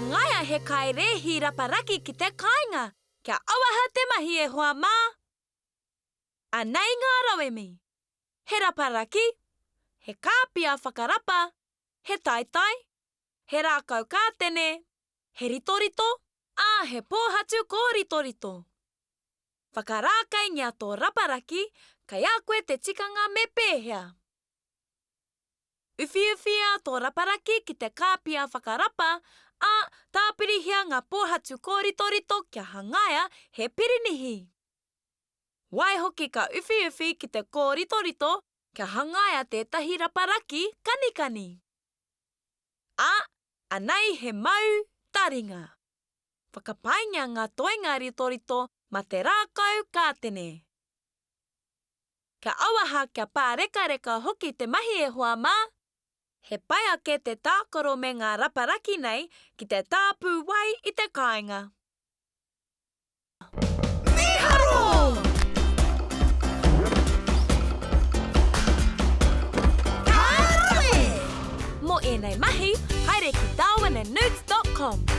Hangaia he kai rēhi raparaki ki te kāinga, kia auaha te mahi e hoa mā! Anei ngā rauemi, he raparaki, he kāpia whakarapa, he taitai, he rākau kātene, he ritorito, ā, he pōhatu kōritorito. Whakarākaingia tō raparaki, kei a koe te tikanga me pēhea. Uwhiuwhia tō raparaki ki te kāpia whakarapa, ā, tāpirihia ngā pōhatu kōritorito kia hangaia he pirinihi. Waihoki ka uwhiuwhi ki te kōritorito kia hangaia tētahi raparaki kanikani. Ā, anei he mau taringa. Whakapaingia ngā toenga ritorito mā te rākau kātene. Kia auaha, kia pārekareka hoki te mahi e hoa mā! He pai ake te tākaro me ngā raparaki nei ki te tāpū wai i te kāinga. Mīharo! Ka rawe! Mō ēnei mahi, haere ki darwinandnewts dot com.